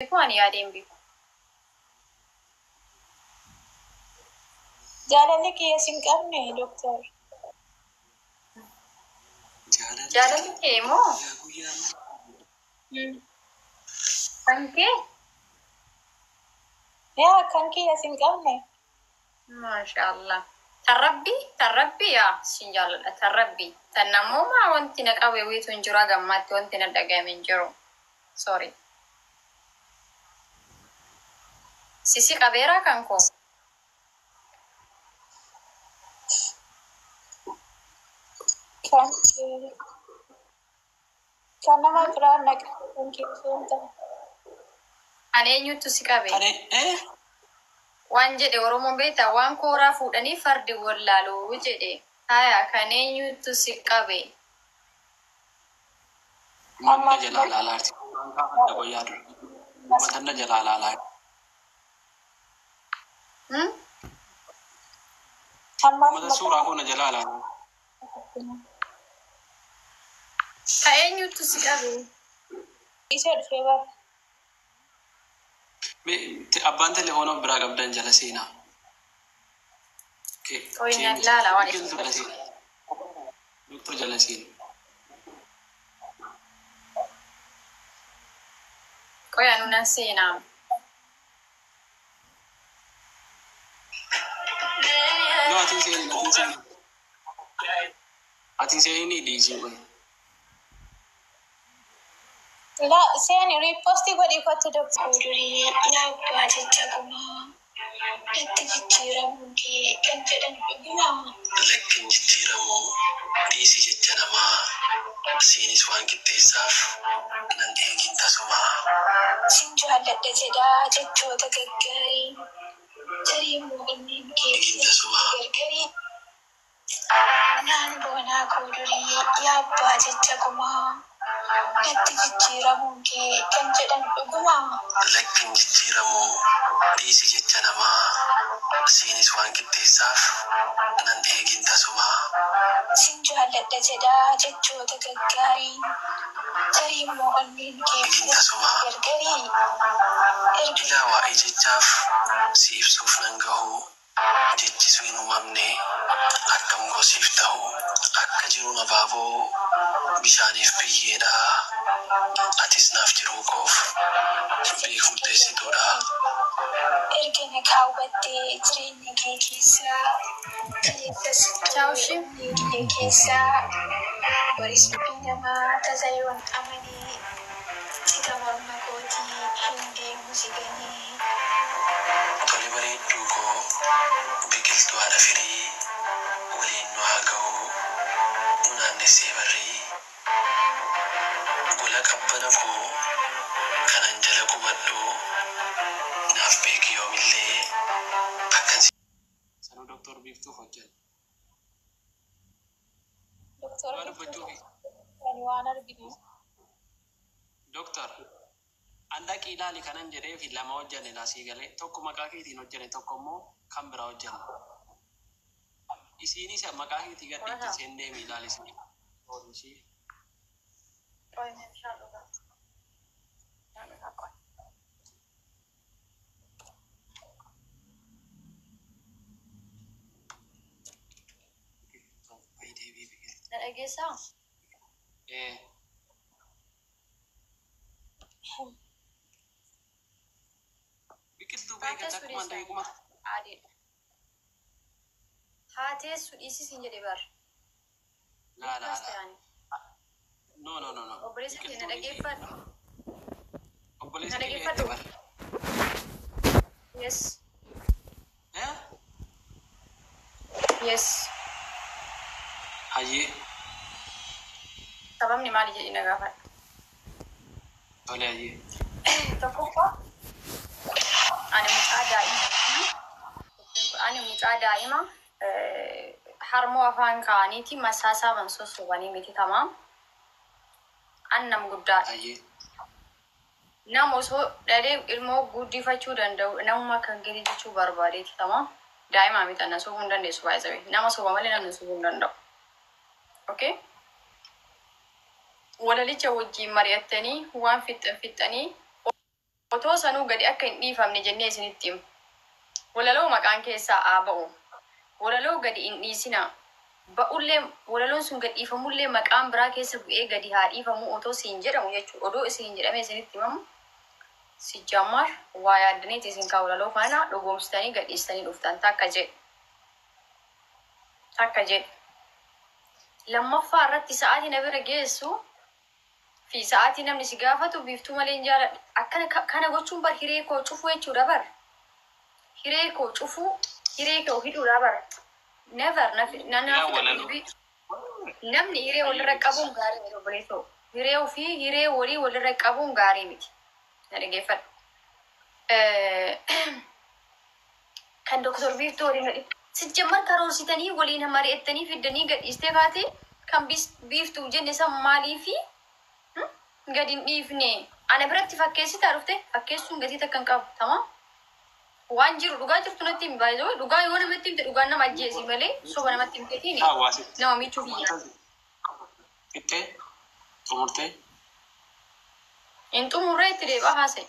Beeku ani yaadee hin beeku. Jaalalli kiyya sin qabne, doktor. Jaalalli kee moo kan kee? Yaa, kan kiyya sin qabne. Maashaallah. Tan Rabbi, tan Rabbi, yaa, sin jaaladha tan Rabbi. Tan namoomaa wanti na qabe wiitu hin jiru, hagammaatti wanti na dhagahame hin jiru. Sorry. Sisi qabeeraa kan koo. Kan kee kan nama biraa na qabe, kan kee osoo hin taane. Kan eenyutu si qabe? Kan eh? Waan jedhe Oromoon beektaa, waan kooraa fuudhanii fardi wallaaluu jedhe. Haya, kan eenyutu si qabe? Manna jalaa laalaarti. Waan kaafadha qoyyaa dura. Matanna jalaa laalaa. Hmm? Ammaaf Mata suuraa koo na jalaa laalaa. Ka eenyutu si qabe? Isa dhufee bara. Mee abbaan telefoona of biraa qabdan jala seenaa. Qoy na laala waan Biqiltuu jala isin seena. Doktor jala seena. Qoy anu nan seenaa. No, atiin seeni, atiin seeni. Atiin seenii dhiisii qoy. La, seeni, repost godhii kottu, doktor. Fuuldurii yaa abbaa jecha gumaa, natti jijjiiramuu kee kan jedhan dhugumaa? Lakkin jijjiiramuu, dhiisi jecha namaa, siinis waan qixxeessaaf nan eegin tasumaa. Sin jaalladha jedhaa jechoota gaggaarii, tarii immoo onneen kee Eegin tasumaa. gargarii. Naan boonaa koo durii yaa abbaa jecha gumaa, natti jijjiiramuu kee kan jedhan dhugumaa? Lakkin jijjiiramuu, dhiisi jecha namaa, siinis waan qixxeessaaf nan eegin tasumaa. Sin jaalladha jedhaa jechoota gaggaarii, tarii immoo onneen kee Eegin tasumaa. gargarii. Erga Ilaa, waa'ee jechaaf si ibsuuf nan gahu, jechisu hin uumamne akkam gosiif ta'u, akka jiruun abaaboo bishaaniif biyyeedha, atis naaf jiruu koof beek murteessituudha. Erga na kaawwattee jireenya kee keessaa, kaleessas Ciao ishee. onnee kiyya keessaa, boris dubbii namaa tasa yoon amanee, cita morma kootii hin deemu si ganee. Tole, bareedduu koo, biqiltuu haadha firii, waliin nu haa ga'u nu naannessee barrii, gola qabbana koo kanan jala qubadhu naaf beeki yoomillee akkan si. Sanuu Doktor Biiftuuf hojjenna. Doktor Waa Biiftuu dubbachuufi. ani waan arginu. Doktor, an dhaqii ilaali kanan jedhee fi lama hojjenne laasii galee, tokko maqaa keetiin hojjenne, tokko immoo kan biraa hojjenne. Isiinis maqaa keetii gadhiifte seen deemi ilaali isin. Ishii. Qoy, bishaan dhugaa. Bishaan dhugaa qoy. Na dhageessaa? Eh, biqiltuu Haa beekan teessu takkumaan dhiisaa. daqiiquma. Adeedha. Haa teessu dhiisis hin jedhe bar. Laa laa Request laa. yaani. No, no, no, no. Obboleessa kee na Biqiltuu dhageeffadhu. Obboleessa Na kee beekte dhageeffadhu. bar. Yes. Eh? Yes. Hayyee. Sababni maali jedhi na gaafadhu. Tole, hayyee. Tokkoffaa, ani mucaa daa'ima, ani mucaa daa'ima harmoo afaan kaa'aniiti masaasaa sossobanii miti, tamaam. An nam guddaadha. Hayyee. Nama osoo dhalee ilmoo guddifachuu danda'u, namuma kan gadi jechuu barbaadeeti, tamaam. Daa'ima miti, ana sobuu hin dandeessu baay'ee. Nama soba malee namni sobuu hin danda'u. Okay? Walalicha wajjin mari'attanii waan fixxan fixxanii. Otoo sanuu gadi akka hin dhiifamne jennee isinitti himu. Walaloo maqaan keessaa haa ba'u. Walaloo gadi hin dhiisinaa. Ba'ullee walaloon sun gad dhiifamullee maqaan biraa keessa bu'ee gadi haa dhiifamu otoo siin jedhamu jechuudha. Odoo isin jedhamee isinitti himamu sijjammaar waa yaaddaniiti isin kaa walaloo kana dhugoomsitanii gad dhiistanii dhuftan takka jedhe. Takka jedhe. Lammaffaa irratti sa'aatii na bira geessu fi sa'aatii namni si gaafatu Biiftuu malee hin jaaladhu. Akkana kana gochuun bar hiree koo cufuu jechuudha bar. Hiree koo cufuu, hiree koo hidhuudha bar. Never na na Yaa naaf walaloo. Namni hiree walirra qabuun gaarii miti, obboleessoo. Hiree ofii, hiree walii walirra qabuun gaarii miti. Na dhaggeeffadhu. Kan Doktor Biiftuu waliin sijjammar karoorsitanii waliin mari'attanii fiddanii gadhiistee kaate kan Biiftuu jenne san maaliifi gadi hin dhiifne? Ana biratti fakkeessitaa dhufte, fakkeessuun gatii takka hin qabu. Tamam? Waan jiru dhugaa jirtu natti himi, baay'ee dhugaa yoo namatti himte dhugaan nama ajjeesi malee soba namatti himteetiin Hawaasitti. nama miidhuuf hin yaadu. Fixxee? Xumurtee? Hin xumurree, itti deebi'aa haasa'e.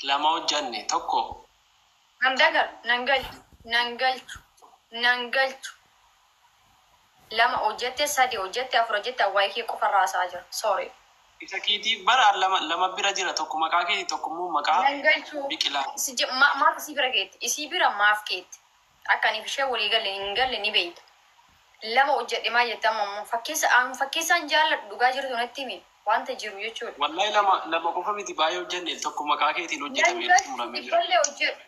Lama hojjanne, tokko Nan dagalu, nan galchu, nan galchu, nan galchu. Lama hojjette, sadi hojjette, afur hojjette, waa'ee kee qofa raasaa jira. Sorry. Isa keetii bara lama lama bira jira, tokko maqaa keetii, tokko immoo maqaa Nan galchu. Biqilaa. Maaf isii bira keetti? Isii bira maaf keetti? Akka aniif ishee walii galle hin galle ni beeyta. Lama hojjedhe maa jette? Amma immoo fakkeessa, an fakkeessaan jaalladhu, dhugaa jirtu natti himi. Wanta jiru jechuudha. Wallahi lama lama qofa miti, baay'ee hojjanne, tokko maqaa keetiin Nan hojjetamee galchu. xumuramee jira. Dhibballee hojjedhu.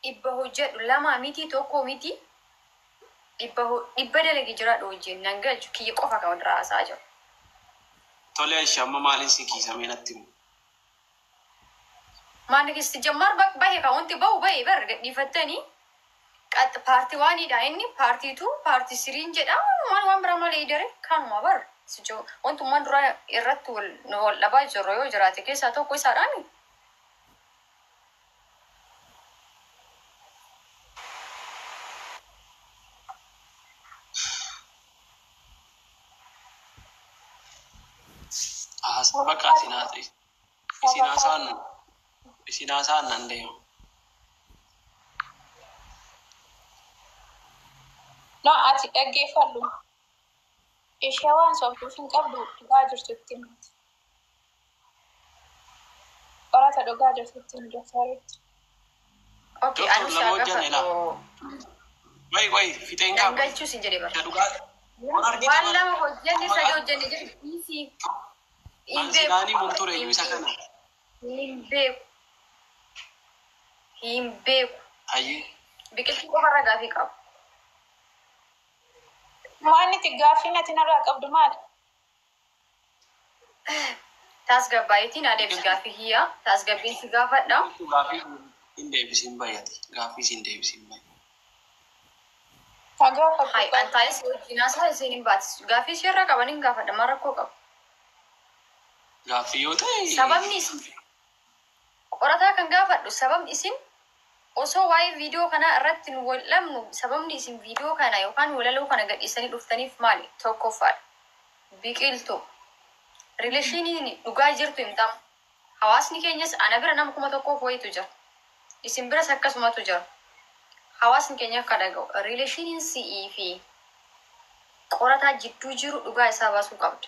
100 hojjedhu, lama miti, tokko miti. 100 dalage jiraadhu wajjin, nan galchu, kiyya qofa kan walirraa haasaa jiru. Tole ishee, amma maaliin si kiisamee natti himu? Maal keessatti jammaar bahe kan wanti bahu bahe bar gadhiifattanii qax part oneiidha inni, part two, part threen jedha, waan waan biraa malee dare kanuma bar wantummaan dura irratti wal nu wal dhabaa jirru yoo jiraate keessaa tokko isaadhaani. Bakka isin haasaan isin haasaan nan deema. No, ati dhaggeeffadhu. Ishee waan sobduuf hin qabdu, dhugaa jirtutti himti. Qorata, dhugaa jirtutti himi doktaritti. Okay, Doktor, anus lama hojjanne laa. gaafadhu. Wayi wayi, fixeen Nan qaba. galchuu sin jedhe bara. Isa dhugaa waan argite Waan bara. lama hojjenne, sadi hojjenne jedhu dhiisii. Hin An beeku. silaanii mun ture iyyuu isa kana. Hin beeku. Hin beeku. Hayyee. Biqiltuu qofarra gaafii qabu. Waan itti gaaffii natti narraa qabdu maali? Taasgabbaayitiin adeemsi gaaffii kiyyaa. Taasgabbiin si gaafadha. Gaaffii hin deebisiin bayyate. Gaaffii hin deebisiin bayyate. Haa gaafadhu. Hai, an taa'ee si wajjin haasaa isheen hin baatisu. Gaaffii isheerraa qaban hin gaafadha. Maal rakkoo qabu? Gaaffii yoo ta'e. Sababni isin qorataa kan gaafadhu, sababni isin osoo waa'ee viidiyoo kanaa irratti nu wal dhabnu, sababni isin viidiyoo kana yookaan walaloo kana gadhiisanii dhuftaniif maali? Tokkoffaadha. Biqiltuu. Relationiin dhugaa jirtu himtamu. Hawaasni keenyas ana bira nama 1000f wayitu jira. Isin biras akkasumatu jira. Hawaasni keenya akka dhaga'u. Relationiin si'ii fi qorataa jidduu jiru dhugaa isaa baasuu qabda.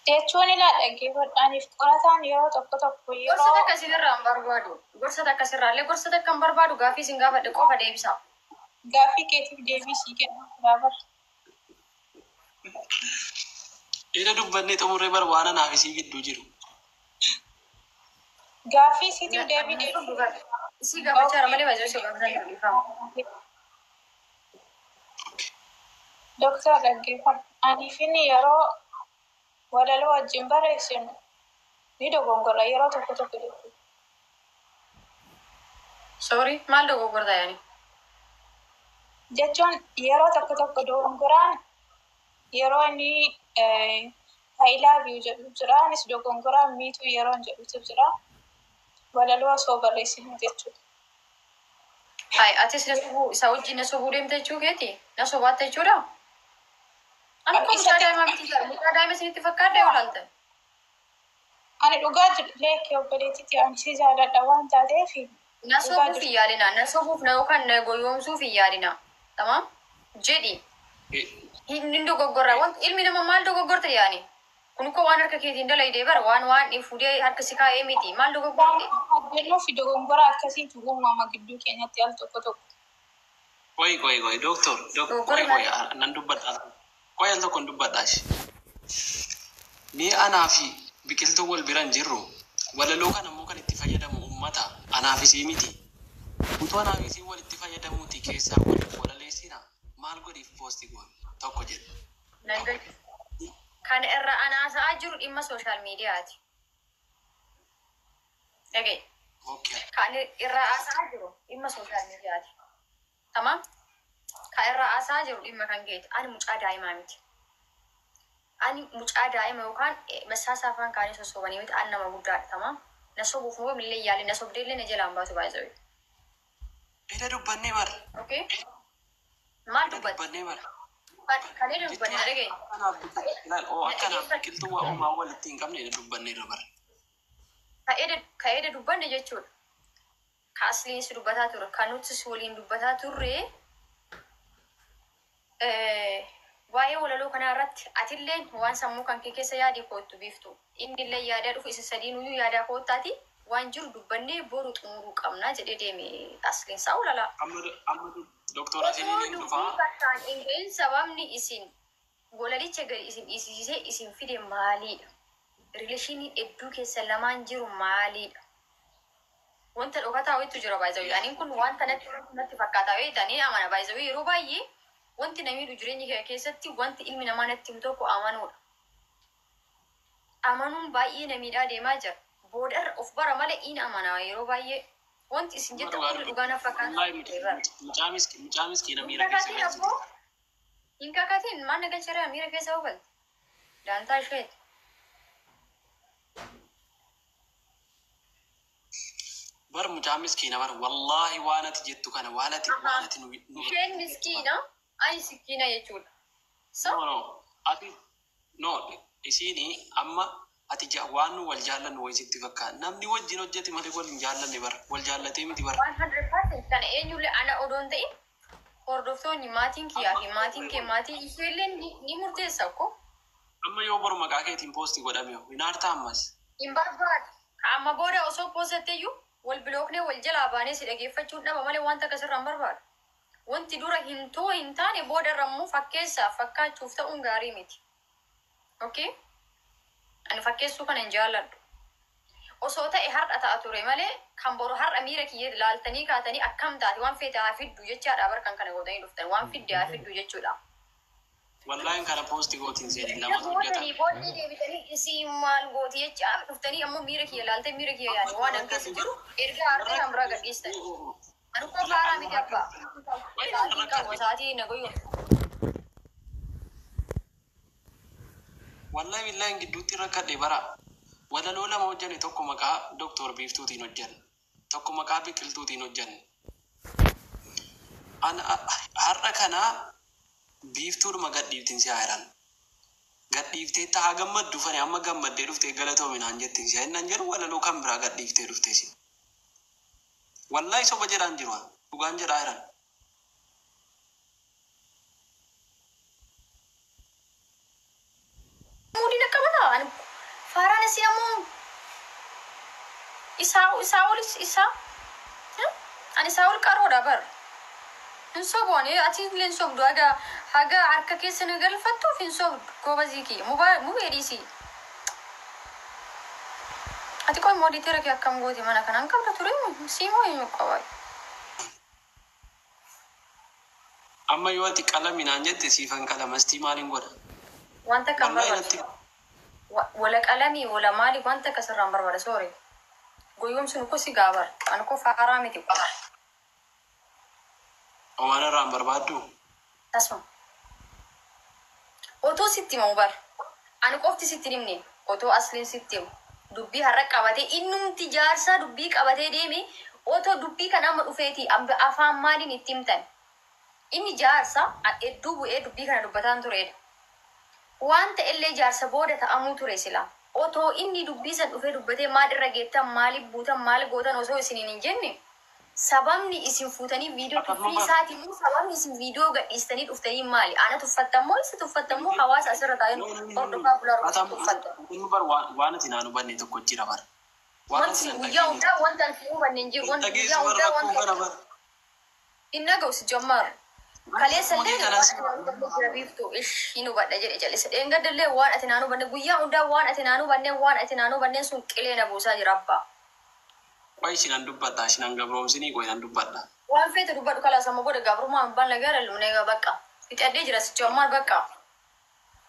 Jechuun ilaa, dhaggeeffadhaaniif qorataan yeroo tokko tokko Gorsa yeroo takka isinirraa hin barbaadu. Gorsa takka sirraallee gorsa takka hin barbaadu, gaaffii isin gaafadhe qofa deebisaa. Gaaffii keetiif deebii sii kennu gaafadhu. Ila dubbannee xumurree bara, waan anaaf isii gidduu jiru. Gaaffii siitiif deebii deebii. Isii gaafachaa jira malee baay'ee osoo gaafachaa jiru, dhiifama. Doktor, dhaggeeffadhu. Aniif inni yeroo walaloo wajjin barreessinu ni dogongora yeroo tokko tokko jechuudha. Sorry, maal dogoggorta yaani? Jechuun yeroo tokko tokko dogongoraan yeroo inni "I love you" jedhu jira. Anis dogongoraan "me too" yeroo jedhutu jira. Walaloo osoo barreessinu jechuudha. Hai, atis na sobuu, isa wajjin na sobuu deemta jechuu keeti? Na sobaatta jechuudha? Ani kun mucaa daa'imaa miti jira. Mucaa daa'ima isinitti fakkaadha yoo ilaaltan. Ani dhugaa jiru leekkee obboleettiitti ani si jaaladha waan taateef Na dhugaa sobuuf jiru. hin yaalina. Na sobuuf na yookaan na goyoomsuuf hin yaalina. Tamaam? Jedhi. Hin dogoggorra. Wanti ilmi namaa maal dogoggorte yaani? Kun koo waan harka keetiin dalaydee bara waan waan fuudhee harka si kaa'ee miti. Maal dogoggorte? Hojjennuu fi dogongora akkasiitu uumama gidduu keenyatti al tokko tokko. Qoy qoy qoy doctor qoy Dogoggorri qoy maal? Nan dubbadha. Qoy al tokkon dubbadhaash. Mee anaa fi biqiltuu wal bira hin jirru, walaloo kana immoo kan itti fayyadamu uummata, anaaf isii miti. Utuu anaaf isii walitti fayyadamuuti keessaa wal walaleessina maal godhiif post goona tokko jedhe. Nan galchu. Kan irra anaasa'aa jiru dhimma sooshaal miidiyaati. Dhaga'i. Okay. Kan irra haasa'aa jiru dhimma sooshaal miidiyaati. Tamam? Kan irra haasa'aa jiru dhimma kan keeti. Ani mucaa daa'imaa miti. Ani mucaa daa'ima yookaan massaasaa afaan kaanii sossobanii miti. Ani nama guddaadha. Tamam? Na sobuuf moo illee yaali na sobdee illee na jalaan baasu baay'ee. Eda dubbannee bara. Okay? Maal Eda dubbatte? dubbannee bara. Kan eda dubbanne Jechuun dhaga'i. akkanaaf biqiltuu oo Na akkanaaf dhageeffadhu. biqiltuu waa uumaa walitti hin qabne eda dubbanneerra bara. Ka eda dubbanne jechuudha. Ka asliin si dubbataa ture. Ka nuti si waliin dubbataa turre waa'ee walaloo kanaa irratti atilleen waan sammuu kan kee keessa yaadii koottu biiftu. Innillee yaadaa dhufu isa sadiinuyyuu yaadaa koottaati waan jiru dubbannee boru xumuruu qabna jedhee deeme asliin isaa walalaa. Amma amma doktora Osoo isiniin hin dubbii dhufaa. bakkaan hin gahin sababni isin walalicha gadi isin dhiisisee isin fide maaliidha? Rileeshiniin hedduu keessa lamaan jiru maaliidha? Wanta dhokataa wayitu jira baay'ee. Ani kun wanta natti fakkaataa wayiiti. Ani amana baay'ee yeroo baay'ee wanti na miidhu jireenya kee keessatti wanti ilmi namaa natti himu tokko amanuudha. Amanuun baay'ee na miidhaa deemaa jira. Boodarra of bara malee in amanaa yeroo baay'ee. Wanti isin Amma jettan dhugaa hundi dhugaa na fakkaata. Wallaahi mucaa miskiina mucaa miskiina Hin miira keessa kakatin galchite. abboo. Hin kakatin maal na galcheera miira keessa ogalte. Daantaa isheeti. Bar mucaa miskiina bar wallaahi waan ati jettu kana waan ati waan ati nu nu Isheen miskiina ani sikiina jechuudha. So No, no, ati no, isiini amma ati waan nu wal jaallannu wayi sitti fakkaata. Namni wajjin hojjete malee wal hin jaallanne bar wal jaallatee miti bar. 100% kana eenyullee ana odoon ta'in hordoftoonni maatiin kiyyaa fi maatiin kee maatiin isheellee ni murteessa ko. Amma yoo boru maqaa keetiin poosti godhame hoo hin aartaa ammas. Hin barbaadu. Ka amma booda osoo poostatteeyyuu wal bilooknee wal jalaa baanee si dhageeffachuun dhaba malee wanta akkasirraa hin barbaadu. Wanti dura hin too hin taane booda irra immoo fakkeessaaf fakkaachuuf ta'uun gaarii miti. Okay? Ani fakkeessuu kana hin jaalladhu. Osoo ta'e har'a ta'a ture malee kan boru har'a miira kiyya laaltanii kaatanii akkam taate waan feete haa fiddu jechaadha bar kan kana gootanii dhuftan waan fidde haa fiddu jechuudha. Wallaahi kana poosti gootiin seeni Erga lamatu hojjeta. gootanii booddee deebitanii isii maal gooti jechaa dhuftanii ammoo miira kiyya laaltee miira kiyya yaani waan an keessa jiru erga har'a kan biraa gadhiistan. Ani koo faaraa miti abbaa. Sa'aatiin qabu sa'aatii na goyyoo. Wallahi billahi gidduutti rakkadhe bara. Walaloo lama hojjenne, tokko maqaa Doktor Biiftuutiin hojjenne, tokko maqaa Biqiltuutiin hojjenne. An har'a kana Biiftuudhuma gadhiiftiin si haa jedhan. Gadhiiftee haa gammaddu fane amma gammaddee dhuftee galatoomi naan jettiin si haa jedhu walaloo kan biraa gadhiiftee dhuftee si. Wallahi soba jedhaan jiru dhugaan jedhaa jiran. Muudin akka mataa ani faaraan isii ammoo isaa isaa olis isaa ani isaa ol qaroodha bar. Hin sobu ani ati illee hin sobdu haga haga harka keessa na galfattuuf hin sobdu goobazii kiyya mubee dhiisii. Ati qoy mooditeera kee akkam gooti mana kanaan qabda ture siimoo eenyu qaba. Amma yoo ati qalami naan jette siifan qalama astii maaliin godha? Wanta kan Wallahi barbaadu. natti Wala qalamii wala maali wanta akkasirraan barbaada soore. Goyyomsuun ko si gaabar ani ko faaraa miti. Omaan irraan barbaaddu. Tasuma. Otoo sitti himamu bar. Ani qofti sitti hin himne otoo asliin sitti himu. Dubbii har'a qabatee innumti jaarsaa dubbii qabatee deeme otoo dubbii kana amma dhufeeti afaan maaliin itti himtan. Inni jaarsa hedduu bu'ee dubbii kana dubbataan turedha. Waan ta'ellee jaarsa booda ta'amuu ture sila. Otoo inni dubbii san dhufee dubbatee maal irra geettan, maaliif buutan, maal gootan osoo isiniin hin jenne, sababni isin fuutanii viidiyoo tuffii isaatiin immoo sababni isin viidiyoo gadhiistanii dhuftanii maali? Ana tuffattan moo isa tuffattan moo hawaasa asirra taa'ee hordofaa bulaa tuffattan? Inni bar waan ati naan hubanne tokko jira bara. Waan ati Wanti nan guyyaa dhageenye. hundaa wanta ani hubanne hin jiru. Wanti Dhageessu guyyaa bara hundaa rakkoo kana wanta bara. hin dhaga'u si jammaar. Kaleessa illee Kanas jira biiftuu ish hin hubadha jedhe jalise. Dheengadda waan ati naan hubanne, guyyaa hundaa waan ati naan hubanne, waan ati naan hubanne sun qilee na buusaa jira abbaa. Qoy, ishinan dubbadha, ishinan gabroomsinii, qoy nan dubbadha. Waan feete dubbadhu, kalaas amma booda gabrummaa abbaan nagaara lumne bakka. Fixadhee jira si jammaar bakka.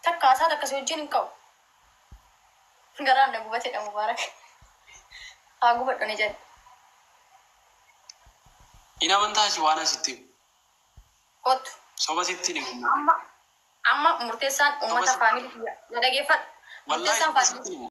Takka haasaa takka si wajjin hin qabu. Garaan na gubatedha, Mubaarak. Haa gubadhu ni jedhe. Hin amantaa si waan asitti himu. Kottu. Soba sitti hin himu. Amma murteessaan uummata Soba family na dhageeffadhu. Wallaahi Murteessaan soba family sitti himu.